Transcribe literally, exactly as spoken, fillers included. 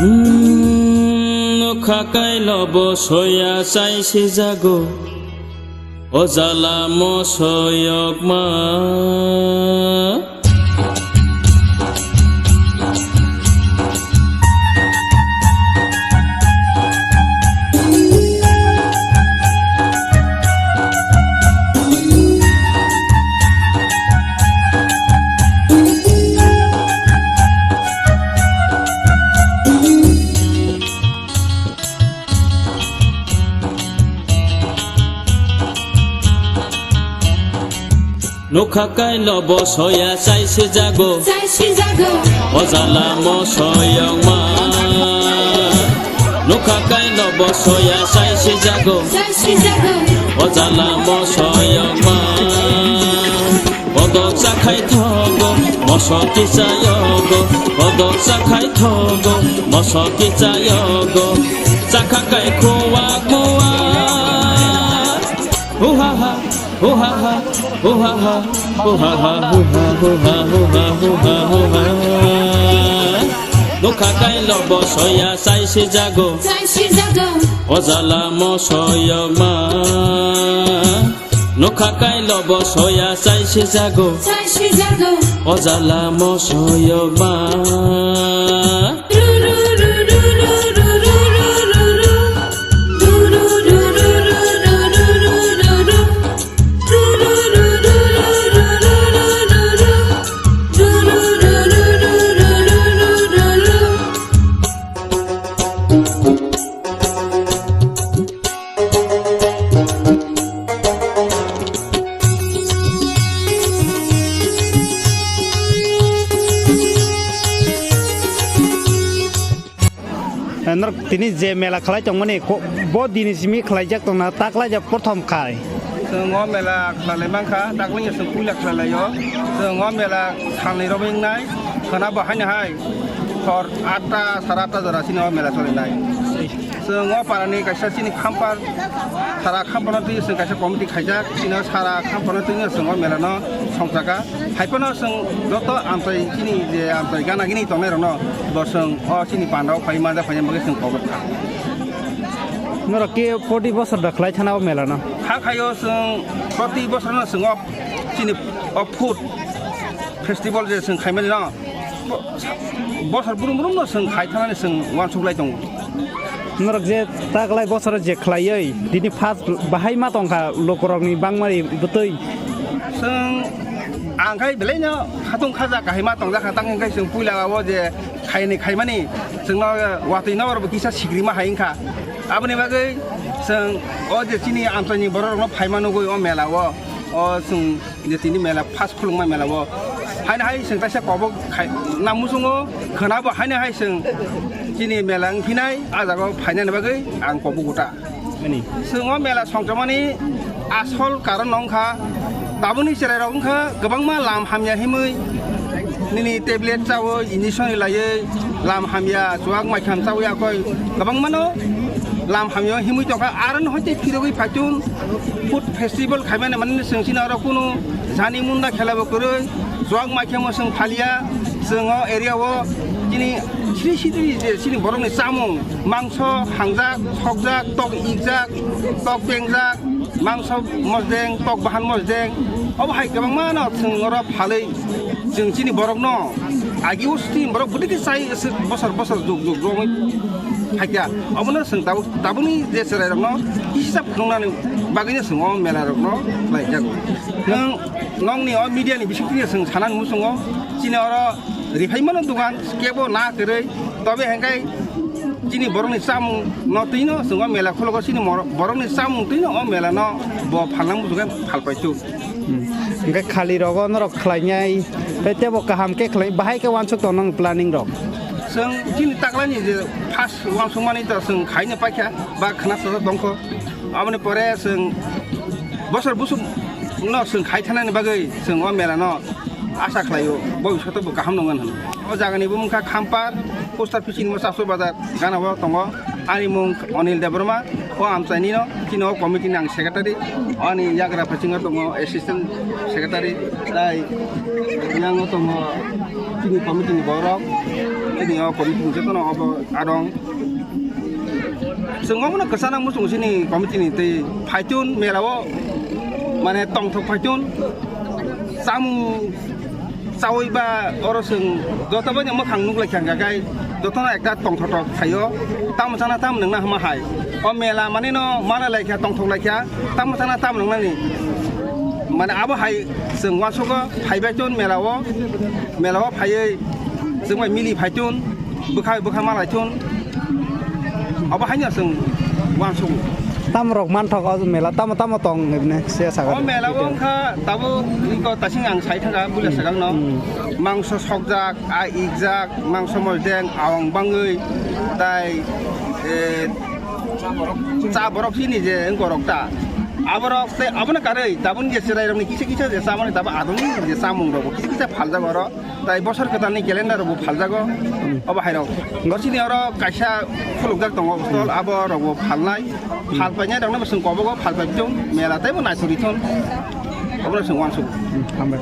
Nokha kailo bo soya chai sijago, o jala mosoyokma. Nokha kailo bo soya chai sijago. Chai sijago. O jala mosoyokma. Nokha kailo bo soya chai sijago. Chai sijago. O jala mosoyokma. Bodok chakhai thogo, moso kichayogo. Bodok chakhai thogo, moso kichayogo. Chakha kai khuwak muwak. Huhaha, huhaha, huhaha, huhaha, huha, huha, huha, huha, huha. Nokha kailo bo soya chai sijago. Chai sijago. O jala mosoyokma. Nokha kailo bo soya chai sijago. Chai sijago. O jala mosoyokma. Norok tini je mela khlai tongmani ko-, bo dini simi khlaijak tongna taklaijak prothom khai. Chwng o mela khlai lai mankha, takla chwng puila khlai laio. Chwng o mela salni rw wngnai, khwna bo haino hai hor atta, sara atta jora chini o mela cholinai. Chwng o parani kaisa chini khampar, sara khamparno twi chwng kaisa committee khaijak, chini o sara khamparno twi chwng o mela no songchaka. Haiphano chwng joto amchai chini je amchai gana gini tongnai rokno bo chwng o chini pandao phai manja phaina bagwi chwng kobor kha. Norok ke proti bosor da khlai thana o mela no? Kha khaio chwng proti bosor no chwng o chini o food festival je chwng khaimani no. Bo-, bosor brum brum no chwng khai thanani chwng uansuk lai tongo. Norok je taklai bosoro je khlaiwi, tini first bahai ma tongkha lukurokni bangmani bwtwi. Chwng ang khai belai no khatung khaja kahai ma tongjak kha, tang hwn khai chwng puila o je khaini khaimani chwngno watwi no bo kisa sikrima hai wngkha. Aboni bagwi chwng o je chini amchaini borok rokno phaima nugwi o mela o, o chwng je tini mela first khulukma mela o. Haino hai chwng kaisa kobok khai, na muchungo khwnabo haino hai chwng chini mela wng phinai, a jaga o phainani bagwi ang kobok uta. Ani. Chwng o mela songchomani asol karon no wngkha, tabukni cherai rok wngkha kwbangma lam hamya himwi nini tablet chawi, injection laiwi lam hamya, chuwak maikham chawi akoi kwbangmano lam hamya himwi tongkha, aro no hoite phirogwi phaitun. Food festival khaimani mani chwng chini oro kunu jani munda khela bo kwrwi, chuwak maikhemo chwng phalia, chwng o area o chini sri sri je chini borokni chamung, mangso hangjak, sokjak, tok ikjak, tok pengjak, mangso mosdeng, tok bahan mosdeng, obo hai kwbangma no chwng oro phalwi chwng chini borokno agi o chini borok bwtwi khe chai bosor bosor jug jug romwi phaikha. Obono chwng tabuk Tabukni je chwrairokno hisab phunuknani bagwino chwng o melarokno khlaijago. Nwng, nokni o mediani bisingtwi chwng sanani muchungo, chini oro riphaimano dogan kebo na kwrwi, tobe hwnkhe chini borokni chamung no twino chwng o mela khulukgo, chini moro-, borokni chamung twino o melano bo phalna muchungkhe phalpaitu. Hmm. Hwnkhe khali rogo norok khlainai, tei tebo kaham khe khlai, bahai khe uansuk tong nang planning rok? Chwng chini taklani je first uansukmani to chwng khaina paikha ba khna sajak tongkho. Aboni pore chwng bosor busuk no chwng khai thanani bagwi chwng o mela no asa khlaio, bobishoto bo kaham nongna hwn. O jagani bumung kha Khampar, post office ni mosa Asur Bazar, gana o tongo. Ani mung Anil Debbarma, o amchaini no, chini o committee ni ang secretary, ani yagra phasingo tongo assistant secretary, tai yang o tongo chini committee ni borok, Nini o committee ni jotono obo adong. Chwng omono kwchana muchung sini committee ni tei phaitun mela o mane tongthok phaitun chamung chawi ba oro chwng joto bai no mwkhang nuk lai kha hwnkha khe jotono ekta tongthok thok phaio tamo chana tamo nwngna hama hai o mela mani no mana lai kha tongthok lai kha tamo chana tamo nwngnani mane abo hai chwng uansugo phaibai tun mela o mela o phaiwi chwng bai mili phai tun bwkha bwkha malai thun. Abo haino chwng uansukgo. Tamrok manthok o mela tamo tamo tong hwnwi se o sakha. Mela o wngkha tabuk iko tasing ang sai thangkha buila hmm, sakang no. Hmm. Mangso sokjak, a ikjak, mangso mojdeng, awang bangwi, tai, eh, cha borok chini je wngkorok ta. Aborok tei abono karwi tabuk je chwrairokni kisa kisa je chamani tabuk adoni je chamung rok kisa kisa phaljak oro. Tai bosor kwtalni calendar rokbo phaljago. Hmm. Obo hairok. Gosini oro kaisa khulukjak tongo stall, hmm, abo rokbo phalnai. Hmm. Phalpainai rokno bo chwng kobogo phalpai thung, mela teibo naithori thung. Obono chwng uansukgo. Hmm, hambai.